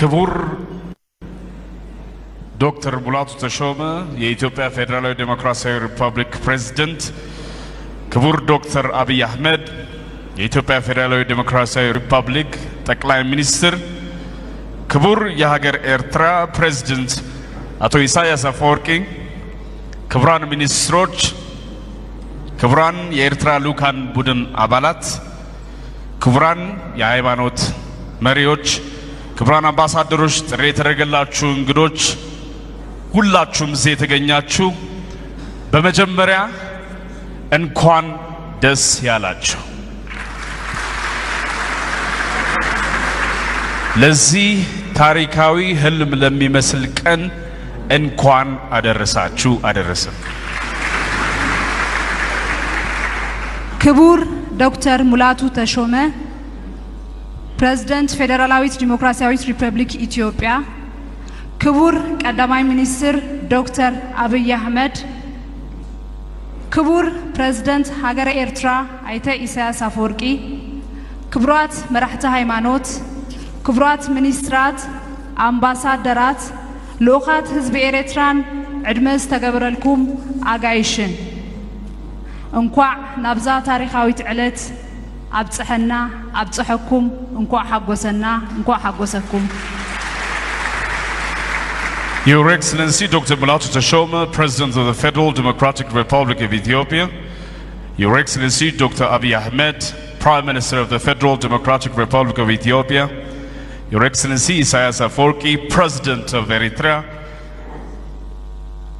ክቡር ዶክተር ሙላቱ ተሾመ፣ የኢትዮጵያ ፌዴራላዊ ዴሞክራሲያዊ ሪፐብሊክ ፕሬዝደንት፣ ክቡር ዶክተር አብይ አህመድ፣ የኢትዮጵያ ፌዴራላዊ ዴሞክራሲያዊ ሪፐብሊክ ጠቅላይ ሚኒስትር፣ ክቡር የሀገር ኤርትራ ፕሬዝደንት አቶ ኢሳያስ አፈወርቂ፣ ክቡራን ሚኒስትሮች፣ ክቡራን የኤርትራ ልዑካን ቡድን አባላት፣ ክቡራን የሃይማኖት መሪዎች፣ ክቡራን አምባሳደሮች፣ ጥሪ የተደረገላችሁ እንግዶች፣ ሁላችሁም እዚህ የተገኛችሁ፣ በመጀመሪያ እንኳን ደስ ያላችሁ። ለዚህ ታሪካዊ ህልም ለሚመስል ቀን እንኳን አደረሳችሁ አደረሰን። ክቡር ዶክተር ሙላቱ ተሾመ፣ ፕሬዝደንት ፌዴራላዊት ዲሞክራሲያዊት ሪፐብሊክ ኢትዮጵያ፣ ክቡር ቀዳማይ ሚኒስትር ዶክተር አብይ አህመድ፣ ክቡር ፕሬዝደንት ሃገረ ኤርትራ ኣይተ ኢሳያስ አፈወርቂ፣ ክቡራት መራሕቲ ሃይማኖት፣ ክቡራት ሚኒስትራት፣ ኣምባሳደራት፣ ልኡኻት ህዝቢ ኤርትራን ዕድመ ዝተገበረልኩም ኣጋይሽን፣ እንኳዕ ናብዛ ታሪኻዊት ዕለት ኣብፀሐና ኣብፀሐኩም። እንኳዕ ሓጎሰና፣ እንኳዕ ሓጎሰኩም። Your Excellency Doctor Mulatu Teshome, President of the Federal Democratic Republic of Ethiopia, Your Excellency Doctor Abiy Ahmed, Prime Minister of the Federal Democratic Republic of Ethiopia, Your Excellency Isaias Afwerki, President of Eritrea,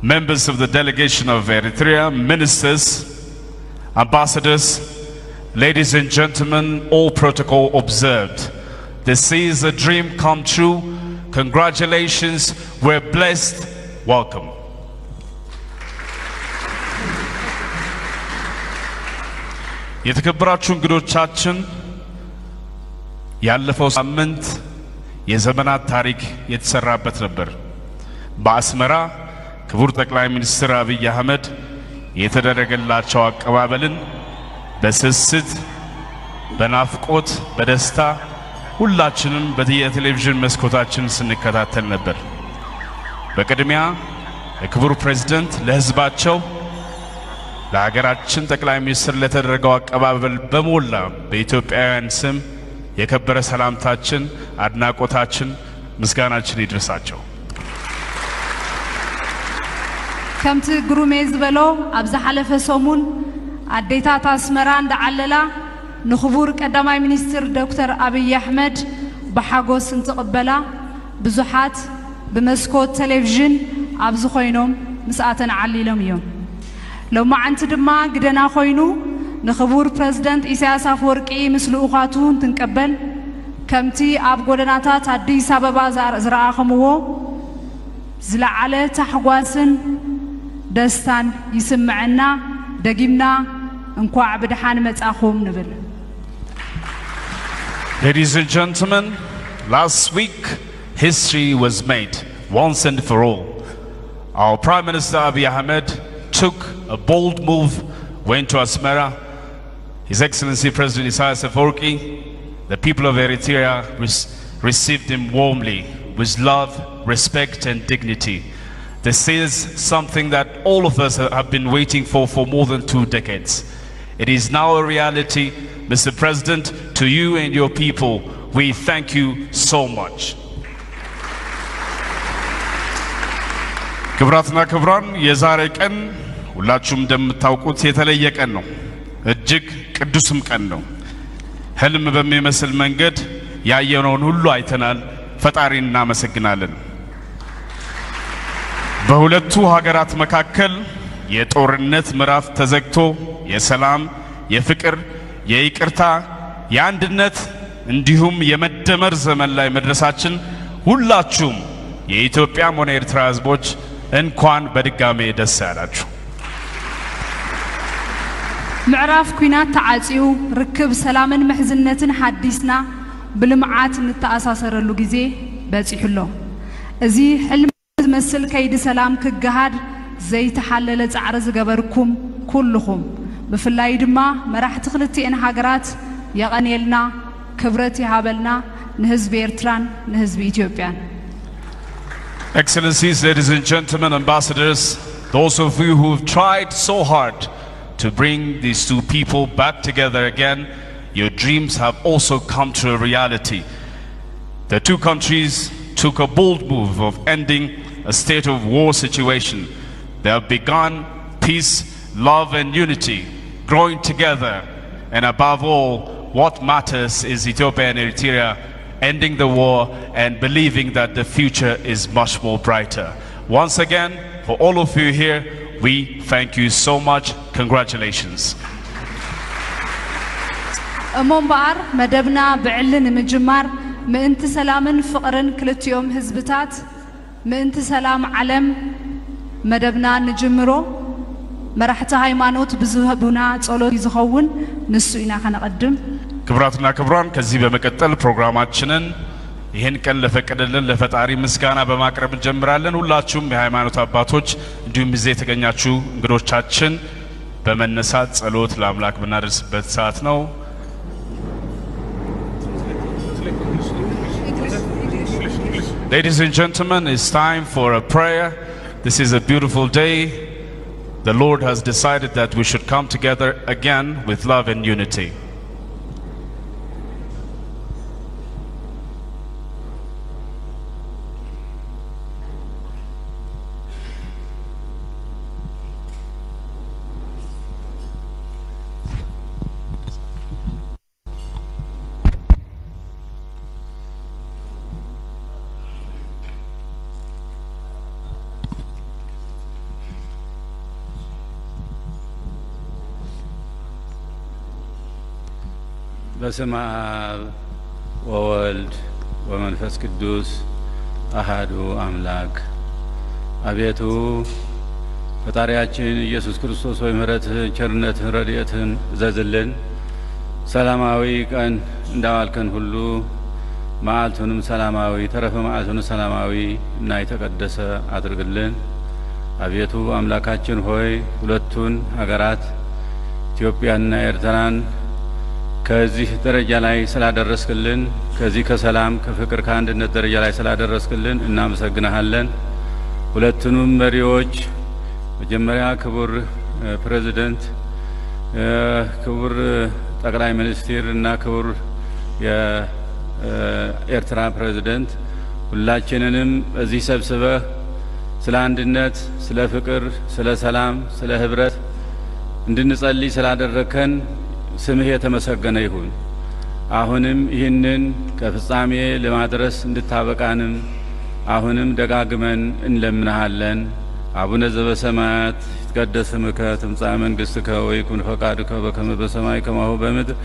members of the delegation of Eritrea, ministers, ambassadors, ladies and gentlemen, all protocol observed. This is a dream come true. Congratulations, we're blessed. Welcome. የተከበራችሁ እንግዶቻችን፣ ያለፈው ሳምንት የዘመናት ታሪክ የተሰራበት ነበር። በአስመራ ክቡር ጠቅላይ ሚኒስትር አብይ አህመድ የተደረገላቸው አቀባበልን በስስት፣ በናፍቆት፣ በደስታ ሁላችንም በየቴሌቪዥን መስኮታችን ስንከታተል ነበር። በቅድሚያ ለክቡር ፕሬዝደንት፣ ለህዝባቸው፣ ለሀገራችን ጠቅላይ ሚኒስትር ለተደረገው አቀባበል በሞላ በኢትዮጵያውያን ስም የከበረ ሰላምታችን፣ አድናቆታችን፣ ምስጋናችን ይድረሳቸው። ከምቲ ግሩሜ ዝበሎ፣ ኣብ ዝሓለፈ ሰሙን ኣዴታት ኣስመራ እንዳዓለላ ንኽቡር ቀዳማይ ሚኒስትር ዶክተር ኣብይ ኣሕመድ ብሓጎስ እንትቕበላ፣ ብዙሓት ብመስኮት ቴሌቪዥን ኣብዚ ኮይኖም ምስኣተን ዓሊሎም እዮም። ሎማዓንቲ ድማ ግደና ኮይኑ ንኽቡር ፕረዚደንት ኢሳያስ ኣፈወርቂ ምስ ልኡኻቱ እንትንቀበል፣ ከምቲ ኣብ ጎደናታት ኣዲስ ኣበባ ዝኣ-፣ ዝረኣኹምዎ፣ ዝለዓለ ታሕጓስን ደስታን ይስምዐና። ደጊምና እንኳዕ ብደሓን መጻኹም ንብል። Ladies and gentlemen, last week history was made once and for all. Our Prime Minister Abiy Ahmed took a bold move, went to Asmara. His Excellency President Isaias Afwerki, the people of Eritrea res-, received him warmly, with love, respect, and dignity. This is something that all of us have been waiting for for more than two decades. It is now a reality, Mister President, to you and your people, we thank you so much. ክቡራትና ክቡራን፣ የዛሬ ቀን ሁላችሁም እንደምታውቁት የተለየ ቀን ነው። እጅግ ቅዱስም ቀን ነው። ህልም በሚመስል መንገድ ያየነውን ሁሉ አይተናል። ፈጣሪን እናመሰግናለን። በሁለቱ ሀገራት መካከል የጦርነት ምዕራፍ ተዘግቶ የሰላም፣ የፍቅር፣ የይቅርታ፣ የአንድነት እንዲሁም የመደመር ዘመን ላይ መድረሳችን ሁላችሁም የኢትዮጵያም ሆነ የኤርትራ ህዝቦች እንኳን በድጋሜ ደስ ያላችሁ። ምዕራፍ ኲናት ተዓጽዩ፣ ርክብ ሰላምን ምሕዝነትን ሓዲስና ብልምዓት እንተኣሳሰረሉ ግዜ በጺሑ ኣሎ። እዚ ሕልሚ ዝመስል ከይዲ ሰላም ክገሃድ ዘይተሓለለ ጻዕሪ ዝገበርኩም ኩልኹም፣ ብፍላይ ድማ መራሕቲ ክልቲኤን ሃገራት የቐንየልና፣ ክብረት ይሃበልና። ንህዝቢ ኤርትራን ንህዝቢ ኢትዮጵያን። Excellencies, ladies and gentlemen, ambassadors, those of you who've tried so hard to bring these two people back together again, your dreams have also come to a reality. The two countries took a bold move of ending a state of war situation. They have begun peace, love, and unity, growing together. And above all, what matters is Ethiopia and Eritrea ending the war and believing that the future is much more brighter. Once again, for all of you here, we thank you so much. Congratulations. እሞ እምበኣር መደብና ብዕሊ ንምጅማር ምእንቲ ሰላምን ፍቕርን ክልቲኦም ህዝብታት ምእንቲ ሰላም ዓለም መደብና ንጅምሮ። መራሕቲ ሃይማኖት ብዝህቡና ጸሎት ዝኸውን ንሱ ኢና ከነቐድም። ክቡራትና ክቡራን፣ ከዚህ በመቀጠል ፕሮግራማችንን ይህን ቀን ለፈቀደልን ለፈጣሪ ምስጋና በማቅረብ እንጀምራለን። ሁላችሁም የሃይማኖት አባቶች እንዲሁም እዚህ የተገኛችሁ እንግዶቻችን በመነሳት ጸሎት ለአምላክ ብናደርስበት ሰዓት ነው። Ladies and gentlemen, it's time for a prayer. This is a beautiful day. The Lord has decided that we should come together again with love and unity. በስመ አብ ወወልድ ወመንፈስ ቅዱስ አሃዱ አምላክ። አቤቱ ፈጣሪያችን ኢየሱስ ክርስቶስ ሆይ፣ ምሕረትህን ቸርነትህን ረድኤትህን እዘዝልን። ሰላማዊ ቀን እንዳዋልከን ሁሉ መዓልቱንም ሰላማዊ፣ ተረፈ መዓልቱንም ሰላማዊ እና የተቀደሰ አድርግልን። አቤቱ አምላካችን ሆይ፣ ሁለቱን ሀገራት ኢትዮጵያንና ኤርትራን ከዚህ ደረጃ ላይ ስላደረስክልን፣ ከዚህ ከሰላም ከፍቅር ከአንድነት ደረጃ ላይ ስላደረስክልን እናመሰግንሃለን። ሁለቱንም መሪዎች መጀመሪያ ክቡር ፕሬዚደንት፣ ክቡር ጠቅላይ ሚኒስትር እና ክቡር የኤርትራ ፕሬዚደንት፣ ሁላችንንም እዚህ ሰብስበህ ስለ አንድነት፣ ስለ ፍቅር፣ ስለ ሰላም፣ ስለ ህብረት እንድንጸልይ ስላደረግከን ስምህ የተመሰገነ ይሁን። አሁንም ይህንን ከፍጻሜ ለማድረስ እንድታበቃንም አሁንም ደጋግመን እንለምንሃለን። አቡነ ዘበሰማያት ይትቀደስ ስምከ ትምጻእ መንግስትከ ወይኩን ፈቃድከ በከመ በሰማይ ከማሁ በምድር።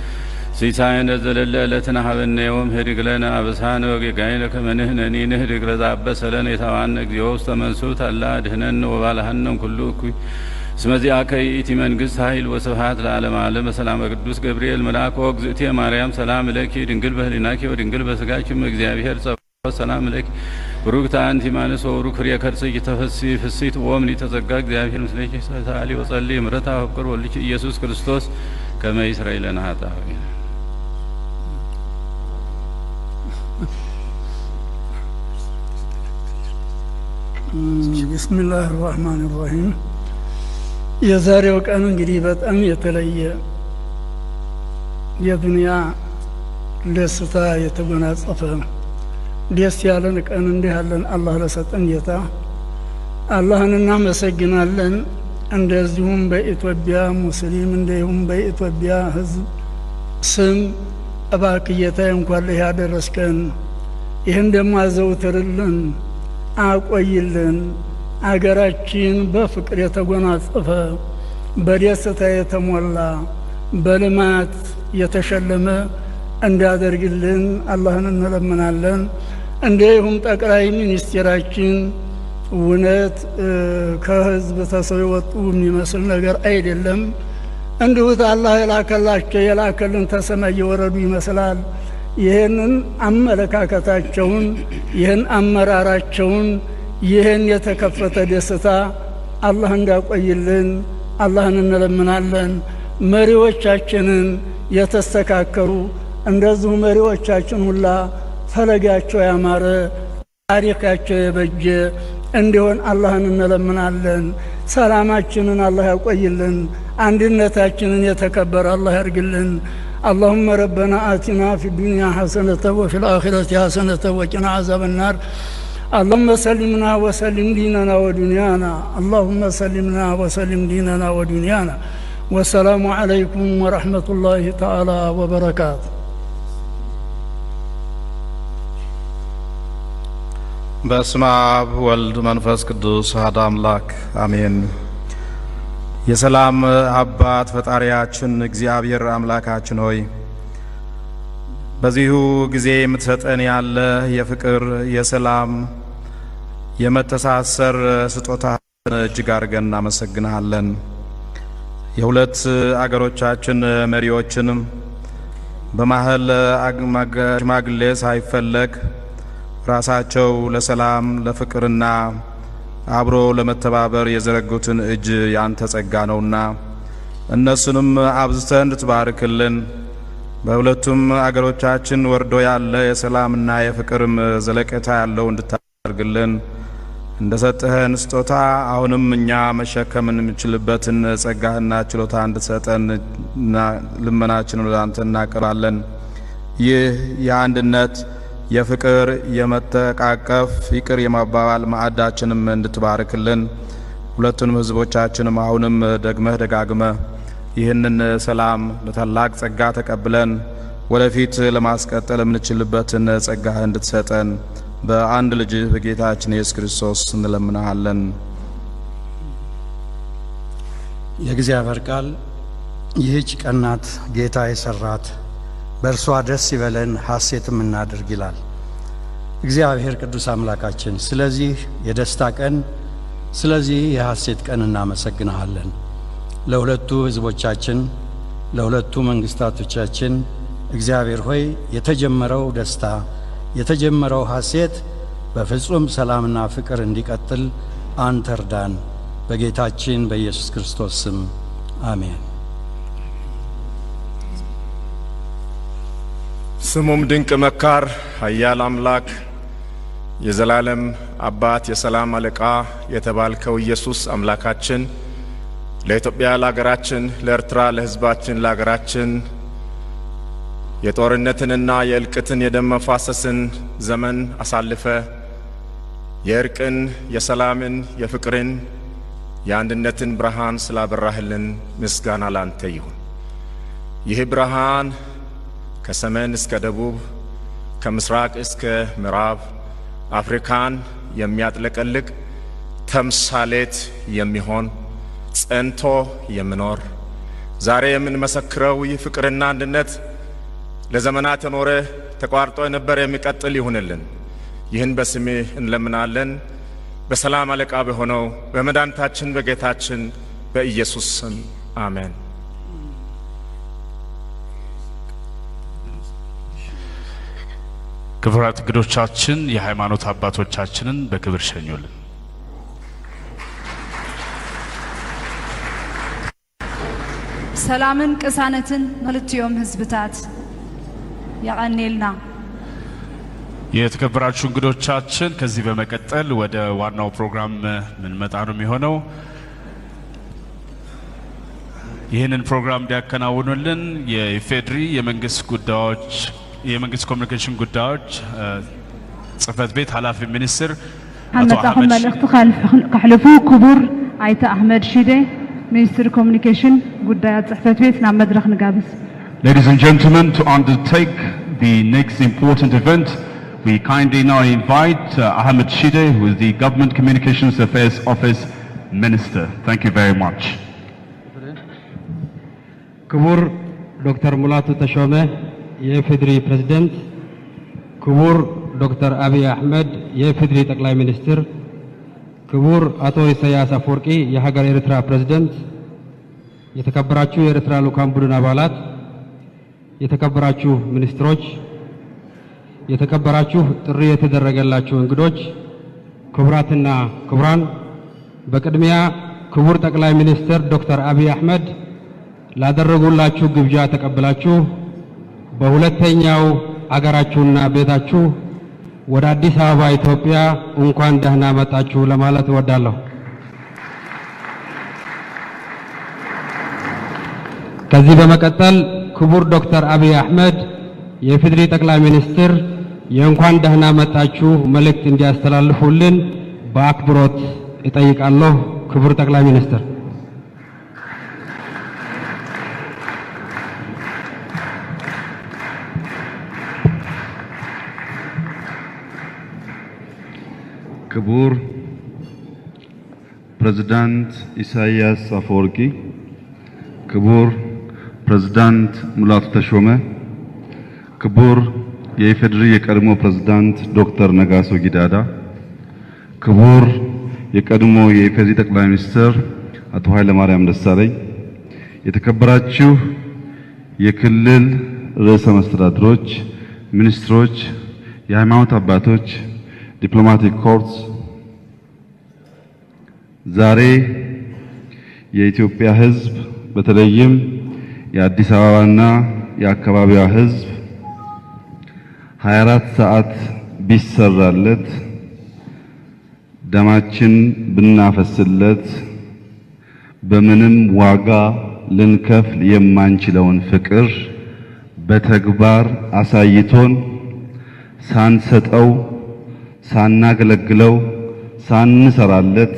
ሲሳየነ ዘለለ ዕለትነ ሀበነ ዮም ህድግ ለነ አበሳነ ወጌጋየነ ከመ ንሕነኒ ንህድግ ለዘአበሰ ለነ። ኢታብአነ እግዚኦ ውስተ መንሱት አላ አድህነነ ወባልሐነ እምኩሉ እኩይ። እስመ ዚአከ ይእቲ መንግስት ኃይል ወስብሐት ለዓለመ ዓለም። በሰላመ ቅዱስ ገብርኤል መልአክ ኦ እግዝእትየ ማርያም ሰላም ለኪ ድንግል በህሊናኪ ወድንግል በስጋኪ እም እግዚአብሔር ጸባኦት ሰላም ለኪ። ብሩክት አንቲ እም አንስት ወብሩክ ፍሬ ከርሥኪ ተፈሲ ፍሲት ኦም ሊተጸጋ እግዚአብሔር ምስሌኪ። ሰአሊ ወጸሊ ምረታ ወፍቅር ወልኪ ኢየሱስ ክርስቶስ ከመ ይስረይ ለነ ኃጣውኢነ። ብስሚላህ ራህማን ራሂም። የዛሬው ቀን እንግዲህ በጣም የተለየ የዱንያ ደስታ የተጎናጸፈ ደስ ያለን ቀን እንዲህ ያለን አላህ ለሰጠን ጌታ አላህን እናመሰግናለን። እንደዚሁም በኢትዮጵያ ሙስሊም እንዲሁም በኢትዮጵያ ሕዝብ ስም እባክህ ጌታዬ እንኳን ለዚህ ያደረስከን፣ ይህን ደግሞ አዘውትርልን፣ አቆይልን። አገራችን በፍቅር የተጎናጸፈ፣ በደስታ የተሞላ፣ በልማት የተሸለመ እንዲያደርግልን አላህን እንለምናለን። እንዲሁም ጠቅላይ ሚኒስትራችን እውነት ከህዝብ ተሰው የወጡ የሚመስል ነገር አይደለም። እንዲሁ አላህ የላከላቸው የላከልን ተሰማይ የወረዱ ይመስላል። ይህንን አመለካከታቸውን ይህን አመራራቸውን ይህን የተከፈተ ደስታ አላህ እንዲያቆይልን አላህን እንለምናለን። መሪዎቻችንን የተስተካከሉ እንደዚሁ መሪዎቻችን ሁላ ፈለጋቸው ያማረ፣ ታሪካቸው የበጀ እንዲሆን አላህን እንለምናለን። ሰላማችንን አላህ ያቆይልን፣ አንድነታችንን የተከበረ አላህ ያርግልን። اللهم ربنا آتنا في الدنيا حسنة وفي الآخرة حسنة وقنا عذاب النار. اللهم سلمنا وسلم ديننا ودنيانا. اللهم سلمنا وسلم ديننا ودنيانا. والسلام عليكم ورحمة الله تعالى وبركاته. በስመ አብ ወልድ መንፈስ ቅዱስ አሐዱ አምላክ አሜን። የሰላም አባት ፈጣሪያችን እግዚአብሔር አምላካችን ሆይ፣ በዚሁ ጊዜ የምትሰጠን ያለ የፍቅር፣ የሰላም፣ የመተሳሰር ስጦታ እጅግ አድርገን እናመሰግንሃለን። የሁለት አገሮቻችን መሪዎችንም በመሀል አግ-፣ ማገ-፣ ሽማግሌ ሳይፈለግ ራሳቸው ለሰላም ለፍቅርና አብሮ ለመተባበር የዘረጉትን እጅ ያንተ ጸጋ ነውና እነሱንም አብዝተህ እንድትባርክልን በሁለቱም አገሮቻችን ወርዶ ያለ የሰላምና የፍቅርም ዘለቄታ ያለው እንድታደርግልን እንደሰጠኸን ስጦታ አሁንም እኛ መሸከም የምንችልበትን ጸጋህና ችሎታ እንድትሰጠን እና ልመናችንን ወደ አንተ እናቀርባለን። ይህ የአንድነት፣ የፍቅር፣ የመተቃቀፍ፣ ይቅር የማባባል ማዕዳችንም እንድትባርክልን ሁለቱንም ህዝቦቻችንም አሁንም ደግመህ ደጋግመህ ይህንን ሰላም በታላቅ ጸጋ ተቀብለን ወደፊት ለማስቀጠል የምንችልበትን ጸጋ እንድትሰጠን በአንድ ልጅ በጌታችን ኢየሱስ ክርስቶስ እንለምንሃለን። የእግዚአብሔር ቃል «ይህች ቀን ናት ጌታ የሰራት፣ በእርሷ ደስ ይበለን ሐሴትም እናድርግ» ይላል። እግዚአብሔር ቅዱስ አምላካችን ስለዚህ የደስታ ቀን፣ ስለዚህ የሐሴት ቀን እናመሰግንሃለን። ለሁለቱ ህዝቦቻችን፣ ለሁለቱ መንግስታቶቻችን እግዚአብሔር ሆይ የተጀመረው ደስታ፣ የተጀመረው ሐሴት በፍጹም ሰላምና ፍቅር እንዲቀጥል አንተ እርዳን። በጌታችን በኢየሱስ ክርስቶስ ስም አሜን። ስሙም ድንቅ መካር፣ ኃያል አምላክ፣ የዘላለም አባት፣ የሰላም አለቃ የተባልከው ኢየሱስ አምላካችን ለኢትዮጵያ፣ ለሀገራችን፣ ለኤርትራ፣ ለህዝባችን፣ ለሀገራችን የጦርነትንና የእልቅትን የደም መፋሰስን ዘመን አሳልፈ የእርቅን፣ የሰላምን፣ የፍቅርን፣ የአንድነትን ብርሃን ስላበራህልን ምስጋና ላንተ ይሁን። ይህ ብርሃን ከሰሜን እስከ ደቡብ፣ ከምስራቅ እስከ ምዕራብ አፍሪካን የሚያጥለቀልቅ ተምሳሌት የሚሆን ጸንቶ የሚኖር ዛሬ የምንመሰክረው ይህ ፍቅርና አንድነት ለዘመናት የኖረ ተቋርጦ የነበረ የሚቀጥል ይሁንልን። ይህን በስምህ እንለምናለን በሰላም አለቃ በሆነው በመድኃኒታችን በጌታችን በኢየሱስ ስም አሜን። ክቡራት እንግዶቻችን፣ የሃይማኖት አባቶቻችንን በክብር ሸኙልን። ሰላምን ቅሳነትን ንክልቲኦም ህዝብታት። የቐኔልና። የተከበራችሁ እንግዶቻችን፣ ከዚህ በመቀጠል ወደ ዋናው ፕሮግራም ምንመጣ ነው የሚሆነው። ይህንን ፕሮግራም እንዲያከናውኑልን የኢፌድሪ የመንግስት ጉዳዮች፣ የመንግስት ኮሚኒኬሽን ጉዳዮች፣ እ፣ ጽህፈት ቤት ኃላፊ ሚኒስትር አቶ መጻኹም ኣሕመድ መልእኽቲ ካልፍ-፣ ከሕልፉ ክቡር ኣይተ ኣሕመድ ሺዴ፣ ሚኒስትር ኮሚኒኬሽን ጉዳያት ጽሕፈት ቤት ናብ መድረኽ ንጋብዝ። Ladies and gentlemen, to undertake the next important event, we kindly now invite, uh, Ahmed Shide, who is the Government Communications Affairs Office Minister. Thank you very much. ክቡር ዶክተር ሙላቱ ተሾመ፣ የኢፌዴሪ ፕሬዝደንት፣ ክቡር ዶክተር አብይ አሕመድ፣ የኢፌዴሪ ጠቅላይ ሚኒስትር፣ ክቡር አቶ ኢሳያስ አፈወርቂ፣ የሀገር ኤርትራ ፕሬዝደንት፣ የተከበራችሁ የኤርትራ ልኡካን ቡድን አባላት፣ የተከበራችሁ ሚኒስትሮች፣ የተከበራችሁ ጥሪ የተደረገላችሁ እንግዶች፣ ክቡራትና ክቡራን፣ በቅድሚያ ክቡር ጠቅላይ ሚኒስትር ዶክተር አብይ አሕመድ ላደረጉላችሁ ግብዣ ተቀብላችሁ በሁለተኛው አገራችሁና ቤታችሁ ወደ አዲስ አበባ ኢትዮጵያ እንኳን ደህና መጣችሁ ለማለት እወዳለሁ። ከዚህ በመቀጠል ክቡር ዶክተር አብይ አህመድ የኢፌዴሪ ጠቅላይ ሚኒስትር የእንኳን ደህና መጣችሁ መልእክት እንዲያስተላልፉልን በአክብሮት እጠይቃለሁ። ክቡር ጠቅላይ ሚኒስትር። ክቡር ፕሬዝዳንት ኢሳያስ አፈወርቂ፣ ክቡር ፕሬዝዳንት ሙላቱ ተሾመ፣ ክቡር የኢፌዴሪ የቀድሞ ፕሬዝዳንት ዶክተር ነጋሶ ጊዳዳ፣ ክቡር የቀድሞ የኢፌዴሪ ጠቅላይ ሚኒስትር አቶ ኃይለማርያም ደሳለኝ፣ የተከበራችሁ የክልል ርዕሰ መስተዳድሮች፣ ሚኒስትሮች፣ የሃይማኖት አባቶች፣ ዲፕሎማቲክ ኮርስ፣ ዛሬ የኢትዮጵያ ሕዝብ በተለይም የአዲስ አበባና የአካባቢዋ ሕዝብ ሃያ አራት ሰዓት ቢሰራለት፣ ደማችን ብናፈስለት፣ በምንም ዋጋ ልንከፍል የማንችለውን ፍቅር በተግባር አሳይቶን፣ ሳንሰጠው፣ ሳናገለግለው፣ ሳንሰራለት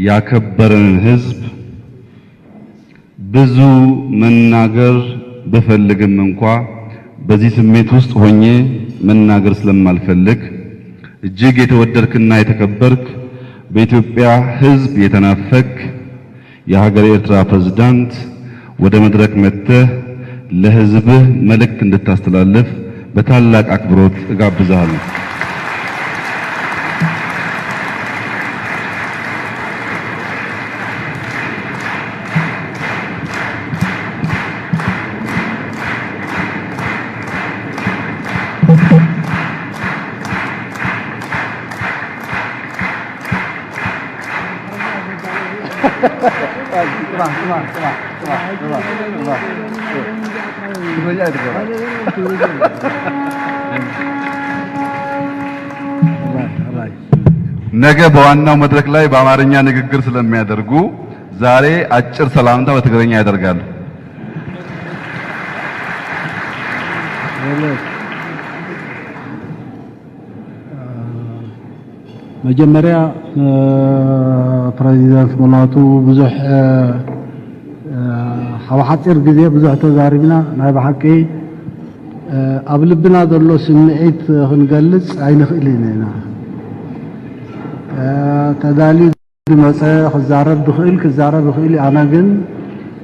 ያከበረንን ሕዝብ ብዙ መናገር ብፈልግም እንኳ በዚህ ስሜት ውስጥ ሆኜ መናገር ስለማልፈልግ፣ እጅግ የተወደድክና የተከበርክ፣ በኢትዮጵያ ሕዝብ የተናፈክ የሀገረ ኤርትራ ፕሬዝዳንት፣ ወደ መድረክ መጥተህ ለሕዝብህ መልእክት እንድታስተላልፍ በታላቅ አክብሮት እጋብዝሃለሁ። ነገ በዋናው መድረክ ላይ በአማርኛ ንግግር ስለሚያደርጉ ዛሬ አጭር ሰላምታ በትግርኛ ያደርጋሉ። መጀመርያ ፕረዚደንት ሙላቱ ብዙሕ ኣብ ሓፂር ግዜ ብዙሕ ተዛሪብና። ናይ ብሓቂ ኣብ ልብና ዘሎ ስምዒት ክንገልፅ ኣይንኽእልን ኢና። ተዳልዩ ዝመፀ ክዛረብ ዝኽእል ክዛረብ ይኽእል እዩ። ኣነ ግን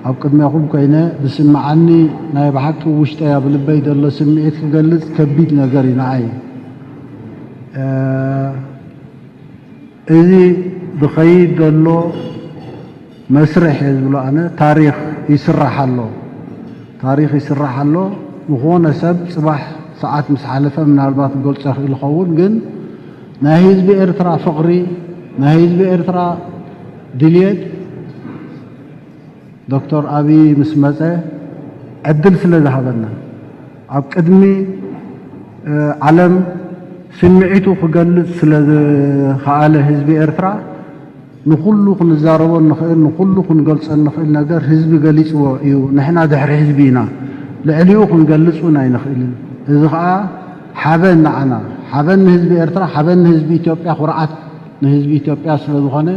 ኣብ ቅድሜኹም ኮይነ ዝስምዓኒ ናይ ብሓቂ ውሽጠይ ኣብ ልበይ ዘሎ ስምዒት ክገልፅ ከቢድ ነገር እዩ ንዓይ። እዚ ዝኸይድ ዘሎ መስርሕ እየ ዝብሎ ኣነ። ታሪኽ ይስራሕ ኣሎ፣ ታሪኽ ይስራሕ ኣሎ። ዝኾነ ሰብ ፅባሕ ሰዓት ምስ ሓለፈ ምናልባት ክገልፆ ይኽእል ይኸውን፣ ግን ናይ ህዝቢ ኤርትራ ፍቕሪ፣ ናይ ህዝቢ ኤርትራ ድልየት ዶክተር ኣብይ ምስ መጸ ዕድል ስለ ዝሃበና፣ ኣብ ቅድሚ ዓለም ስምዒቱ ክገልጽ ስለ ዝኸኣለ ህዝቢ ኤርትራ፣ ንኹሉ ክንዛረቦ እንኽእል፣ ንኹሉ ክንገልጾ እንኽእል ነገር ህዝቢ ገሊጽዎ እዩ። ንሕና ድሕሪ ህዝቢ ኢና፣ ልዕሊኡ ክንገልጽ እውን ኣይንኽእልን። እዚ ኸኣ ሓበን ንዓና፣ ሓበን ንህዝቢ ኤርትራ፣ ሓበን ንህዝቢ ኢትዮጵያ፣ ኩርዓት ንህዝቢ ኢትዮጵያ ስለ ዝኾነ፣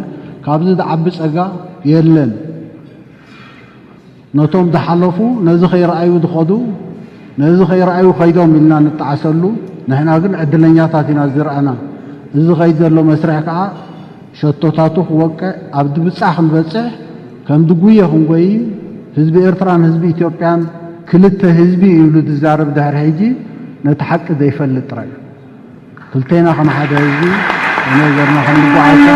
ካብዚ ዝዓቢ ጸጋ የለን። ነቶም ዝሓለፉ ነዚ ከይረኣዩ ዝኸዱ፣ ነዚ ከይረኣዩ ከይዶም ኢልና ንጠዓሰሉ። ንሕና ግን ዕድለኛታት ኢና ዝረኣና። እዚ ዝኸይድ ዘሎ መስርሕ ከኣ ሸቶታቱ ክወቅዕ፣ ኣብ ድብጻ ክንበጽሕ፣ ከም ድጉየ ክንጎይ፣ ህዝቢ ኤርትራን ህዝቢ ኢትዮጵያን ክልተ ህዝቢ እዩ ኢሉ ዝዛረብ ድሕሪ ሕጂ ነቲ ሓቂ ዘይፈልጥ ጥራይ። ክልቴና ከም ሓደ ህዝቢ፣ ብነገርና ከም ንጓዓዛ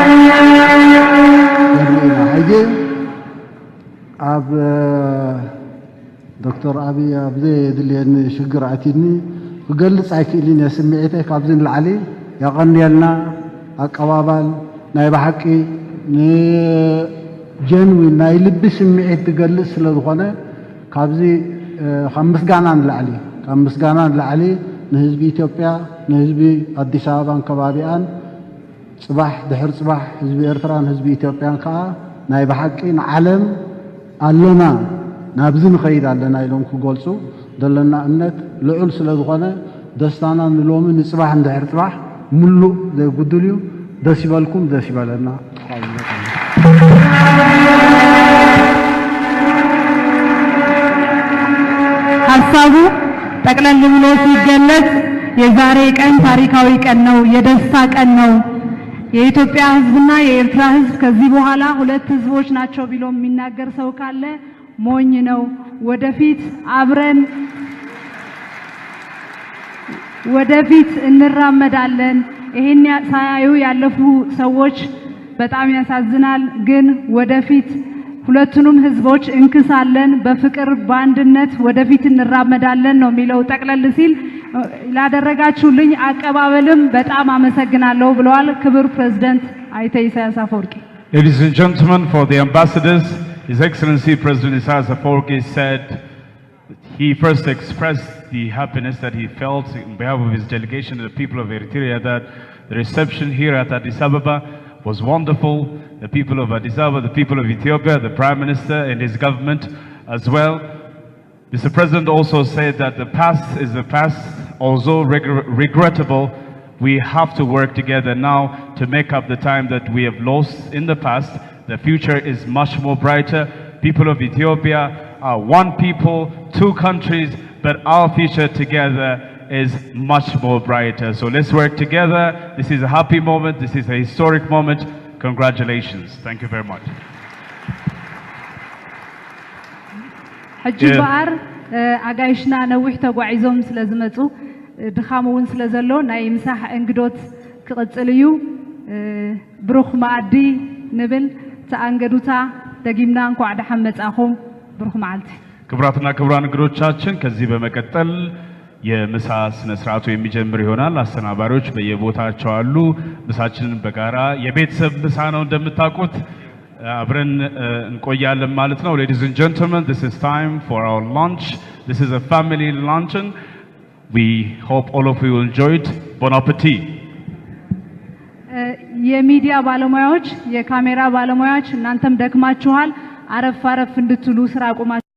ዘርኢ ኢና። ሕጂ ኣብ ዶክተር ኣብይ ኣብ ዘየድልየኒ ሽግር ኣትዩኒ፣ ክገልጽ ኣይክእልን እየ ስምዒተይ። ካብዚ ንላዕሊ የቐንየልና። ኣቀባባል ናይ ብሓቂ ንጀንዊን ናይ ልቢ ስምዒት ዝገልጽ ስለ ዝኾነ፣ ካብዚ ካብ ምስጋና ንላዕሊ፣ ካብ ምስጋና ንላዕሊ ንህዝቢ ኢትዮጵያ፣ ንህዝቢ ኣዲስ ኣበባን ከባቢኣን፣ ጽባሕ ድሕር ጽባሕ ህዝቢ ኤርትራን ህዝቢ ኢትዮጵያን ከኣ ናይ ብሓቂ ንዓለም ኣለና፣ ናብዚ ንኸይድ ኣለና ኢሎም ክገልጹ ዘለና እምነት ልዑል ስለ ዝኾነ፣ ደስታና ንሎሚ ንጽባሕ እንድሕር ጽባሕ ምሉእ ዘይጉድል እዩ። ደስ ይበልኩም፣ ደስ ይበለና። ሀሳቡ ጠቅለል ብሎ ሲገለጽ የዛሬ ቀን ታሪካዊ ቀን ነው፣ የደስታ ቀን ነው። የኢትዮጵያ ህዝብና የኤርትራ ህዝብ ከዚህ በኋላ ሁለት ህዝቦች ናቸው ቢሎ የሚናገር ሰው ካለ ሞኝ ነው። ወደፊት አብረን ወደፊት እንራመዳለን። ይሄን ሳያዩ ያለፉ ሰዎች በጣም ያሳዝናል። ግን ወደፊት ሁለቱንም ህዝቦች እንክሳለን፣ በፍቅር በአንድነት ወደፊት እንራመዳለን ነው የሚለው። ጠቅለል ሲል ላደረጋችሁልኝ አቀባበልም በጣም አመሰግናለሁ ብለዋል ክቡር ፕሬዝዳንት አይተ ኢሳያስ አፈወርቂ። Ladies and gentlemen, for the ambassadors, His Excellency President Isaias Afwerki said he first expressed the happiness that he felt in behalf of his delegation, the people of Eritrea, that the reception here at Addis Ababa was wonderful. The people of Addis Ababa, the people of Ethiopia, the Prime Minister and his government as well. Mister President also said that the past is the past, although regr- regrettable. We have to work together now to make up the time that we have lost in the past. The future is much more brighter. People of Ethiopia are one people, two countries, but our future together is much more brighter. So let's work together. This is a happy moment. This is a historic moment. Congratulations. Thank you very much. ሕጂ እምበኣር ኣጋይሽና ነዊሕ ተጓዒዞም ስለ ዝመፁ ድኻም እውን ስለ ዘሎ ናይ ምሳሕ እንግዶት ክቕፅል እዩ። ብሩኽ መኣዲ ንብል። ተኣንገዱታ ደጊምና እንኳዕ ደሓን መፃኹም። ብሩኽ መዓልቲ። ክቡራትና ክቡራን እንግዶቻችን፣ ከዚህ በመቀጠል የምሳ ስነ ስርዓቱ የሚጀምር ይሆናል። አስተናባሪዎች በየቦታቸው አሉ። ምሳችንን በጋራ የቤተሰብ ምሳ ነው እንደምታውቁት፣ አብረን እንቆያለን ማለት ነው። Ladies and gentlemen, this is time for our lunch. This is a family luncheon. We hope all of you will enjoy it. Bon appetit. የሚዲያ ባለሙያዎች፣ የካሜራ ባለሙያዎች እናንተም ደክማችኋል። አረፍ አረፍ እንድትሉ ስራ አቁማችሁ